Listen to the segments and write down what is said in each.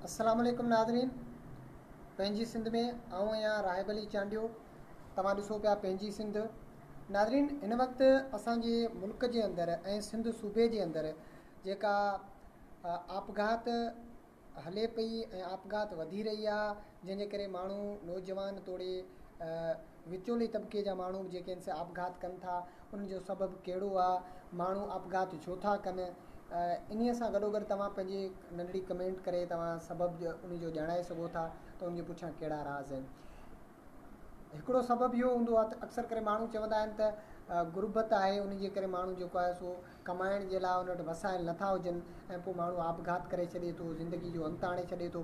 السلام عليڪم ناظرين پنهنجي سنڌ ۾ آئون آهيان راهب علي چانڊيو توهان ڏسو پيا پنهنجي سنڌ ناظرين هن وقت اسان جي ملڪ جي اندر ۽ سنڌ صوبي جي اندر جيڪا آپگهات هلي پئي ۽ آپگهات وڌي رهي آ جنهن جي ڪري ماڻهو نوجوان توڙي وچولي طبقي جا ماڻهو به جيڪي آهن سي آپگهات ڪن ٿا ان جو سبب ڪهڙو آ ماڻهو آپگهات ڇو ٿا ڪن انهي سان گڏوگڏ توهان پنهنجي ننڍڙي ڪمينٽ ڪري توهان سبب ان جو ڄاڻائي سگهو ٿا ته ان جي پٺيان ڪهڙا راز آهن هڪڙو سبب اهو هوندو آهي ته اڪثر ڪري ماڻهو چوندا آهن ته غربت آهي ان جي ڪري ماڻهو جيڪو آهي سو ڪمائڻ جي لاء ان وٽ وسائل نٿا هجن ۽ پوء ماڻهو آپگهات ڪري ڇڏي ٿو زندگي جو انت آڻي ڇڏي ٿو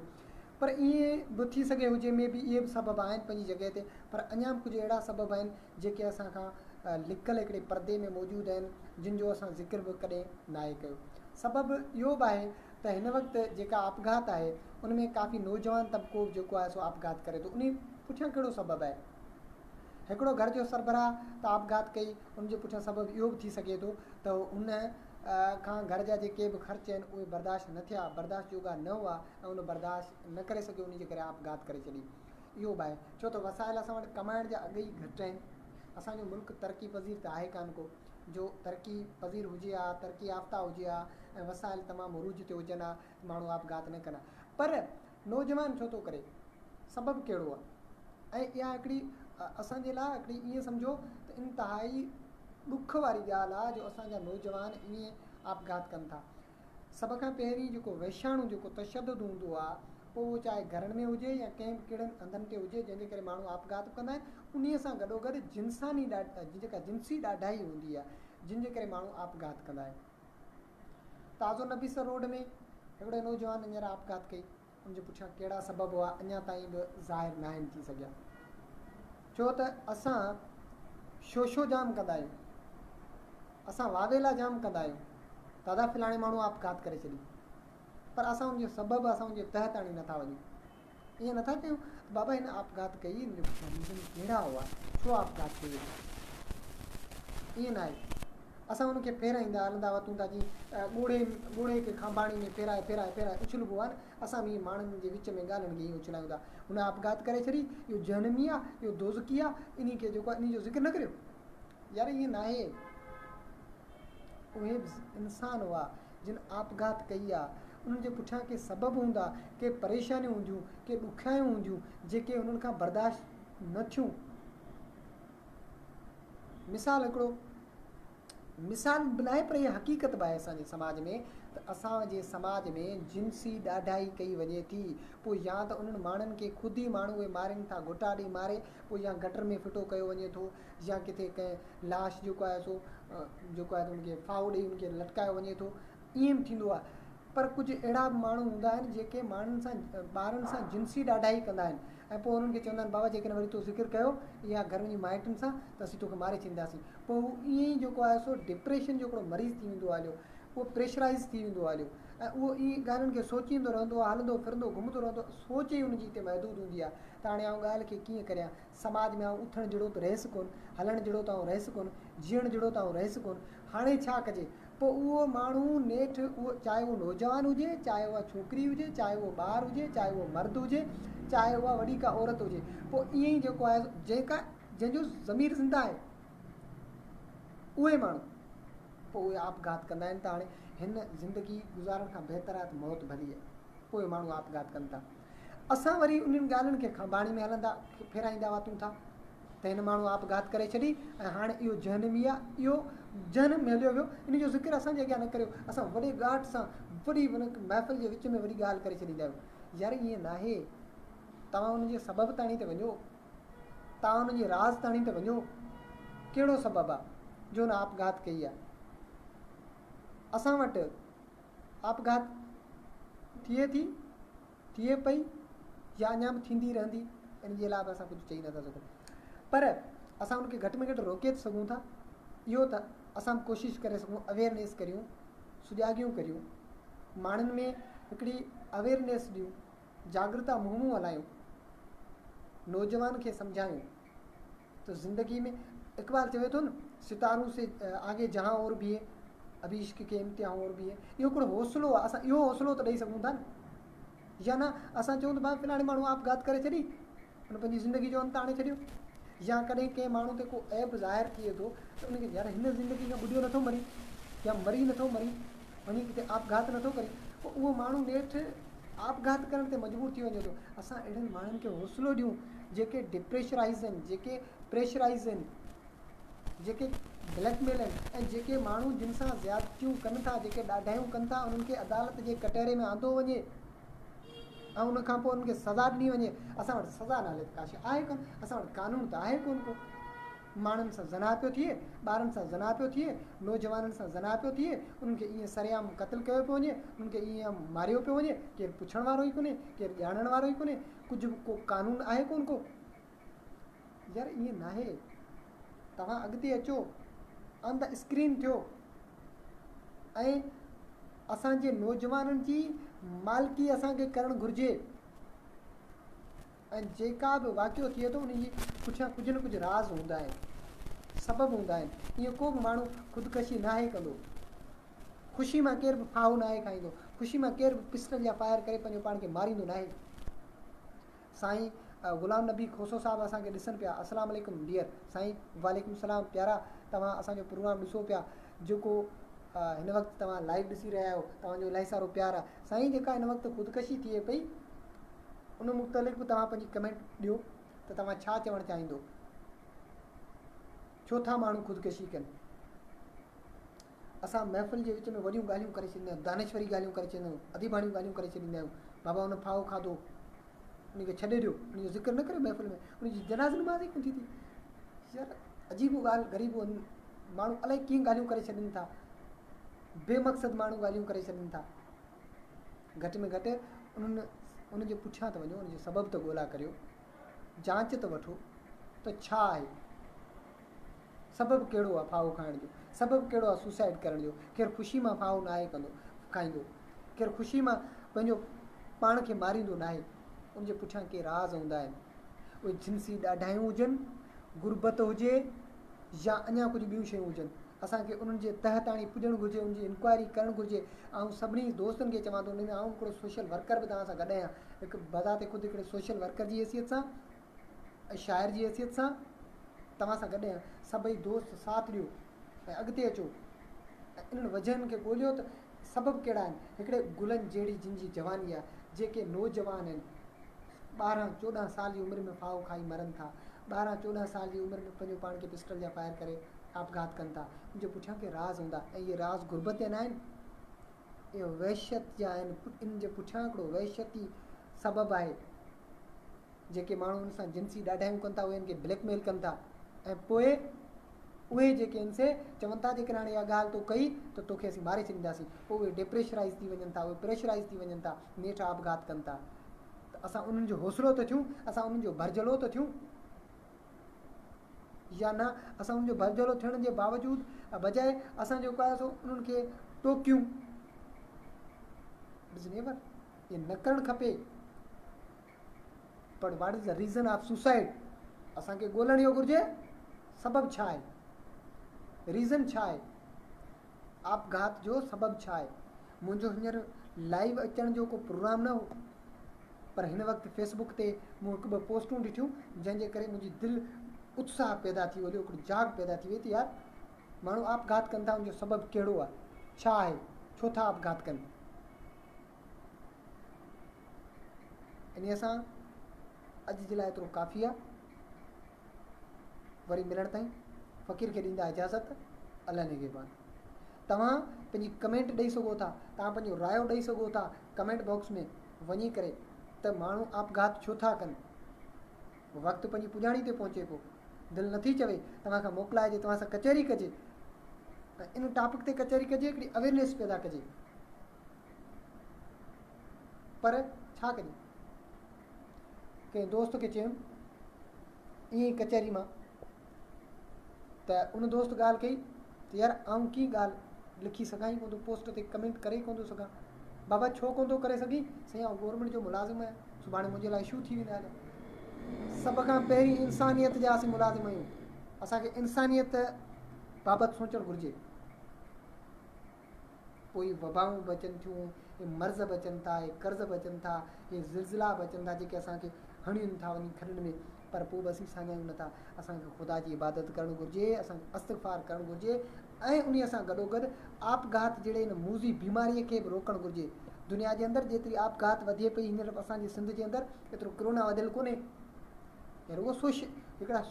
پر ائين به ٿي سگهي هجي ۾ به اهي به سبب آهن پنهنجي جڳهه تي پر اڃا به ڪجهه اهڙا سبب آهن جيڪي اسان کان لڪل هڪڙي پردي ۾ موجود آهن جن جو اسان ذڪر به ڪڏهن ناهي ڪيو سبب اهو به آهي ته هن وقت جيڪا آپگهات آهي ان ۾ ڪافي نوجوان طبقو به جيڪو آهي سو آپگهات ڪري ٿو انهي پٺيان ڪهڙو سبب آهي؟ هڪڙو گهر جو سربراهه ته آپگهات ڪئي ان جي پٺيان سبب اهو به ٿي سگهي ٿو ته ان کان گهر جا جيڪي به خرچ آهن اهي برداشت نه ٿيا برداشت جوڳا نه هئا ۽ ان برداشت نه ڪري سگهيو انهي جي ڪري آپگهات ڪري ڇڏي اهو به آهي ڇو ته وسائل اسان وٽ ڪمائڻ جا اڳ ئي گهٽ آهن اسان جو ملڪ ترقي پذير ته آهي ڪانه ڪو جو ترقي پذير هجي ها، ترقي يافته هجي ها ۽ وسائل تمام عروج تي هجن ها ته ماڻهو آپگهات نه ڪن ها. پر نوجوان ڇو ٿو ڪري؟ سبب ڪهڙو آهي؟ ۽ اها هڪڙي اسان جي لاء هڪڙي ائين سمجهو ته انتهائي ڏک واري ڳالهه آهي جو اسان جا نوجوان ائين آپگهات ڪن ٿا. سڀ کان پهرين جيڪو وحشاڻو جيڪو تشدد هوندو آهي پوء اهو چاهي گهرن ۾ هجي يا ڪنهن به ڪهڙن هنڌن تي هجي جنهن جي ڪري ماڻهو آپگهات به ڪندا آهن انهي سان گڏوگڏ جنساني جيڪا جنسي ڏاڍائي هوندي آهي جن جي ڪري ماڻهو آپگهات ڪندا آهن. تازو نبي سر روڊ ۾ هڪڙي نوجوان هينئر آپگهات ڪئي. ان جي پٺيان ڪهڙا سبب هئا اڃا تائين به ظاهر ناهن ٿي سگهيا. ڇو ته اسان شوشو جام ڪندا آهيون، اسان واويلا جام ڪندا آهيون، دادا فلاڻي ماڻهو آپگهات ڪري ڇڏي، پر اسان ان جو سبب اسان ان جي تهه تاڻي نٿا وڃون. ائين نٿا چئون ته بابا هن آپگهات ڪئي، ان جي پٺيان ريزن ڪهڙا هئا، ڇو آپگهات ڪئي هن؟ ائين ناهي. اسان ان کي ڦيرائيندا هلندا وتون ٿا جيئن ڳوڙهي ڳوڙهي کي کانڀاڻي ۾ ڦيرائي ڦيرائي ڦيرائي اڇلبو آهي نه، اسان به ائين ماڻهن جي وچ ۾ ڳالهين کي ائين اڇلايون ٿا. هن آپگهات ڪري ڇڏي، اهو جهنمي آ، اهو دوزخي آ، انهي کي جيڪو آهي انهي جو ذڪر نه ڪريو. يار ائين ناهي. اهي به انسان هئا جن آپگهات ڪئي آ، انهن جي پٺيان ڪي سبب هوندا، ڪي پريشانيون هونديون، ڪي ڏکيائيون هونديون، جيڪي انهن کان برداشت نه ٿيون. مثال هڪڙو مثال به ناهي پر اها حقيقت به آهي اسان جي سماج ۾ ته اسان جي سماج ۾ جنسي ڏاڍائي ڪئي وڃي ٿي پوء يا ته انهن ماڻهن کي خود ئي ماڻهو اهي مارين ٿا گهٽا ڏئي ماري پوء يا گٽر ۾ ڦٽو ڪيو وڃي ٿو يا ڪٿي ڪنهن لاش جيڪو آهي سو جيڪو آهي ان کي ڦاهو ڏئي ان کي لٽڪايو وڃي ٿو ائين به ٿيندو آهي پر ڪجهه اهڙا به ماڻهو هوندا آهن جيڪي ماڻهن سان ٻارن سان جنسي ڏاڍائي ڪندا آهن ۽ پوء انهن کي چوندا آهن بابا جيڪڏهن وري تو ذڪر ڪيو يا گهر وڃي مائٽن سان ته اسين توکي ماري ڇڏينداسين پوء هو ائين ئي جيڪو آهي سو ڊپريشن جو هڪڙو مريض ٿي ويندو آهي هليو اهو پريشرائز ٿي ويندو آهي هليو ۽ اهو ائين ڳالهين کي سوچيندو رهندو آهي هلندو ڦرندو گهمندو رهندو آهي سوچ ئي ان جي اتي محدود هوندي آهي ته هاڻي آئون ڳالهه کي ڪيئن ڪريان سماج ۾ آئون اٿڻ جهڙو ته رهيس ڪونه هلڻ جهڙو ته آئون رهيس ڪونه جيئڻ جهڙو ته آئون رهيس ڪونه هاڻي ڇا ڪجي؟ پوء اهو ماڻهو نيٺ اهو چاهي اهو نوجوان هجي، چاهي اها ڇوڪري هجي، چاهي اهو ٻار هجي، چاهي اهو مرد هجي، چاهي اها وڏي ڪا عورت هجي، پوء ائين ئي جيڪو آهي سو جيڪا جنهن جو ضمير زنده آهي اهي ماڻهو پوء اهي آپگهات ڪندا آهن ته هاڻي هن زندگي گذارڻ کان بهتر آهي ته موت ڀلي آهي. پوء اهي ماڻهو آپگهات ڪن ٿا. اسان وري انهن ڳالهين کي کنڀاڻي ۾ هلندا ڦيرائيندا واتون ٿا ته هن ماڻهو آپگهات ڪري ڇڏي ۽ هاڻي اهو جهنمي آ، اهو جهنم ۾ هليو ويو، ان جو ذڪر اسان جي اڳيان نه ڪريو. اسان وڏي ڳاٽ سان وڏي محفل جي وچ ۾ وڏي ڳالهه ڪري ڇڏيندا آهيون. يار ائين ناهي. توهان ان جي سبب تاڻي ته وڃو. توهان ان جي راز تاڻي ته وڃو. ڪهڙو سبب آ جو هن آپگهات ڪئي آ؟ اسان وٽ آپگهات ٿئي ٿي، ٿئي پئي يا اڃا به ٿيندي رهندي، ان جي لاء به اسان ڪجهه چئي نٿا سگهون پر اسان ان کي گهٽ ۾ گهٽ روڪي ته سگهون ٿا. اهو ته اسان به ڪوشش ڪري سگهون، اويئرنيس ڪريون، سجاڳيون ڪريون، ماڻهن ۾ هڪڙي اويئرنيس ڏيون، جاڳرتا مهمون هلايون، نوجوان کي سمجهايون ته زندگي ۾ اقبال چوي ٿو نه ستارون سي آگي جهان اور ڀي هي ابي عشق ڪي امتحان اور ڀي هي اهو هڪڙو حوصلو آهي اسان اهو حوصلو ته ڏئي سگهون ٿا نه. يا نه اسان چئون ته ڀاء فلاڻي ماڻهو آپگهات ڪري ڇڏي، ان پنهنجي زندگي جو انت آڻي ڇڏيو. يا ڪڏهن ڪنهن ماڻهو تي ڪو عيب ظاهر ٿئي ٿو ته ان کي يار هن زندگي کان ٻڏيو نٿو مري يا مري نٿو مري وڃي ڪٿي آپگهات نٿو ڪري پوء اهو ماڻهو نيٺ آپگهات ڪرڻ تي مجبور ٿي وڃي ٿو. اسان اهڙن ماڻهن کي حوصلو ڏيون جيڪي ڊپريشرائيز آهن، جيڪي پريشرائيز آهن، جيڪي بليڪ ميل آهن ۽ جيڪي ماڻهو جن سان زيادتيون ڪن ٿا، جيڪي ڏاڍايون ڪن ٿا انهن کي عدالت جي ڪٽهري ۾ آندو وڃي ۽ ان کان پوء انهن کي سزا ڏني وڃي. اسان وٽ سزا نالي ته ڪا شيء آهي ڪونه، اسان وٽ قانون ته آهي ڪونه ڪو. ماڻهن سان زنا پيو ٿئي، ٻارن سان زنا پيو ٿئي، نوجوانن سان زنا پيو ٿئي، انهن کي ائين سرعام قتل ڪيو پيو وڃي، انهن کي ائين ماريو پيو وڃي، ڪير پڇڻ وارو ئي ڪونهي، ڪير ڄاڻڻ وارو ئي ڪونهي، ڪجهه به ڪو قانون آهي ڪونه ڪو. يار ائين ناهي، توهان اڳتي اچو، آن the screen ٿيو ۽ اسان جي نوجوانن جي مالڪي اسان کي ڪرڻ گهرجي. ۽ جيڪا به واقعو ٿئي ٿو ان جي پٺيان ڪجهه نه ڪجهه راز هوندا آهن، سبب هوندا آهن. ائين ڪو به ماڻهو خودڪشي ناهي ڪندو. خوشي مان ڪير به ڦاهو ناهي کائيندو. خوشي مان ڪير به پسٽل جا فائر ڪري پنهنجو پاڻ کي ماريندو ناهي. سائين غلام نبي کوسو صاحب اسان کي ڏسن پيا. السلام عليڪم ڊيئر سائين. وعليڪم السلام پيارا توهان اسان جو پروگرام ڏسو پيا جيڪو هن وقت توهان لائيو ڏسي رهيا آهيو توهان جو الاهي سارو پيار آهي. سائين جيڪا هن وقت خودڪشي ٿئي پئي ان متعلق به توهان پنهنجي ڪمينٽ ڏيو ته توهان ڇا چوڻ چاهيندو ڇو ٿا ماڻهو خودڪشي ڪن اسان محفل جي وچ ۾ وڏيون ڳالهيون ڪري ڇڏيندا آهيون دانشوري ڳالهيون ڪري ڇڏيندا آهيون اديباڻيون ڳالهيون ڪري ڇڏيندا آهيون بابا ان ڦاهو کاڌو ان کي ڇڏي ڏيو ان جو ذڪر نه ڪريو محفل ۾ ان جي جنازي نماز ئي ڪونه ٿي ٿي يار عجيب ڳالهه غريب ماڻهو الائي ڪيئن ڳالهيون ڪري ڇڏين ٿا بي مقصد ماڻهو ڳالهيون ڪري ڇڏين ٿا گهٽ ۾ گهٽ انهن ان جي پٺيان ته وڃو ان جو سبب ته ڳولا ڪريو جانچ ته وٺو ته ڇا آهي سبب ڪهڙو آهي ڦاهو کائڻ جو سبب ڪهڙو آهي سوسائڊ ڪرڻ جو ڪير خوشي مان ڦاهو ناهي ڪندو کائيندو ڪير خوشي مان پنهنجو پاڻ کي ماريندو ناهي ان جي پٺيان ڪي راز هوندا آهن اهي جنسي ڏاڍايون هجن غربت هجي يا اڃا ڪجهه ٻيون شيون هجن اسان کي انهن جي تهه تاڻي پڄڻ گهرجي، ان جي انڪوائري ڪرڻ گهرجي. آئون سڀني دوستن کي چوان ٿو، ان ۾ آئون هڪڙو سوشل ورڪر به توهان سان گڏ آهيان، هڪ بذات خود هڪڙي سوشل ورڪر جي حيثيت سان ۽ شاعر جي حيثيت سان توهان سان گڏ آهيان. سڀئي دوست ساٿ ڏيو ۽ اڳتي اچو ۽ انهن وجهن کي ڳوليو ته سبب ڪهڙا آهن. هڪڙي گلن جهڙي جن جي جواني آهي، جيڪي نوجوان آهن، ٻارهن چوڏهن سال جي عمر ۾ ڦاهو کائي مرن ٿا، ٻارهن چوڏهن سال جي عمر ۾ پنهنجو پاڻ کي پسٽل جا فائر ڪري آپگهات ڪن ٿا، ان جي پٺيان ڪي راز هوندا ۽ اهي راز غربت جا ناهن، اهي وحشت جا آهن، ان جي پٺيان هڪڙو وحشتي سبب آهي، جيڪي ماڻهو ان سان جنسي ڏاڍايون ڪن ٿا، اهي ان کي بليڪ ميل ڪن ٿا ۽ پوء اهي جيڪي ان سي چون ٿا جيڪڏهن هاڻي اها ڳالهه تو ڪئي ته توکي اسين ماري ڇڏينداسين، پوء اهي ڊپريشرائيز ٿي وڃن ٿا، اهي پريشرائيز ٿي وڃن ٿا، نيٺ آپگهات ڪن ٿا. ته اسان انهن جو حوصلو ته ٿيون، اسان انهن جو ڀرجهلو ته ٿيون يا نه اسان انهن جو ڀرجهلو ٿيڻ جي باوجود بجاء اسان جيڪو آهي سو انهن کي ٽوڪيون. It is never ائين نه ڪرڻ کپي. پر what is the reason of suicide اسان کي ڳولڻ اهو گهرجي سبب ڇا آهي، ريزن ڇا آهي، آپگهات جو سبب ڇا آهي. منهنجو هينئر لائيو اچڻ جو ڪو پروگرام نه هو پر هن وقت فيس بڪ تي مون هڪ ٻه پوسٽون ڏٺيون جنهن جي ڪري منهنجي دل اتساهه پيدا ٿي ويو هڪڙي جاڳ پيدا ٿي وئي ته يار ماڻهو آپگهات ڪن ٿا ان جو سبب ڪهڙو آهي ڇا آهي ڇو ٿا آپگهات ڪن. انهيء سان اڄ جي لاء ايترو ڪافي آهي. وري ملڻ تائين فقير کي ڏيندا اجازت. الله نگهبان. توهان پنهنجي ڪمينٽ ڏئي سگهو ٿا، توهان پنهنجو رايو ڏئي سگهو ٿا ڪمينٽ باڪس ۾ وڃي ڪري ته ماڻهو آپگهات ڇو ٿا ڪن. وقت پنهنجي پڄاڻي تي پهچي پيو. دل نٿي چوي توهان کان موڪلائجي، توهان سان ڪچهري ڪجي ۽ ان ٽاپڪ تي ڪچهري ڪجي، هڪڙي اويرنيس پيدا ڪجي. پر ڇا ڪجي؟ ڪنهن دوست کي چيم ائين ئي ڪچهري مان ته ان دوست ڳالهه ڪئي ته يار آئون ڪي ڳالهه لکي سگهان ئي ڪونه ٿو پوسٽ تي ڪمينٽ ڪري ئي ڪونه ٿو سگهان بابا ڇو ڪونه ٿو ڪري سگهين سائين آئون گورنمينٽ جو ملازم آهيان سڀاڻي منهنجي لاء اشو ٿي ويندا هليا سڀ کان پهرين انسانيت جا اسين ملازم آهيون اسانکي انسانيت بابت سوچڻ گهرجي. پوء هي وبائون به اچن ٿيون، هي مرض به اچن ٿا، هي قرض به اچن ٿا، هي زلزلا به اچن ٿا جيڪي اسان کي هڻين ٿا وڃي کڏن ۾، پر پوء به اسين ساڃاهيون نٿا. اسان کي خدا جي عبادت ڪرڻ گهرجي، اسان کي استغفار ڪرڻ گهرجي ۽ انهيء سان گڏوگڏ آپگهات جهڙي هن موذي بيماريء کي به روڪڻ گهرجي. دنيا جي اندر جيتري آپگهات وڌي پئي هينئر اسان جي سنڌ جي اندر ايترو ڪرونا وڌيل ڪونهي. ۽ رڳو سوش هڪڙا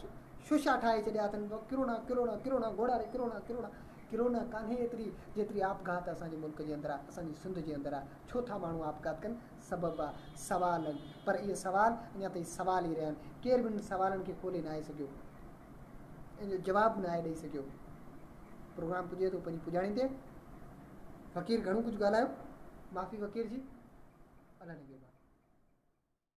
شوشا ٺاهي ڇڏيا اٿن ڪرونا ڪرونا ڪرونا گهوڙا ري ڪرونا ڪرونا ڪرونا ڪانهي ايتري جيتري آپگهات اسان جي ملڪ جي اندر آهي اسان جي سنڌ جي اندر آهي ڇو ٿا ماڻهو آپگهات ڪن سبب آ سوال آهن پر اهي سوال اڃا تائين سوال ئي رهيا آهن ڪير به انهن سوالن کي کولي ناهي سگهيو ان جو جواب به ناهي ڏئي سگهيو پروگرام پڄي ٿو پنهنجي پڄاڻي تي فقير گهڻو ڪجهه ڳالهايو معافي فقير جي الله نگهبان.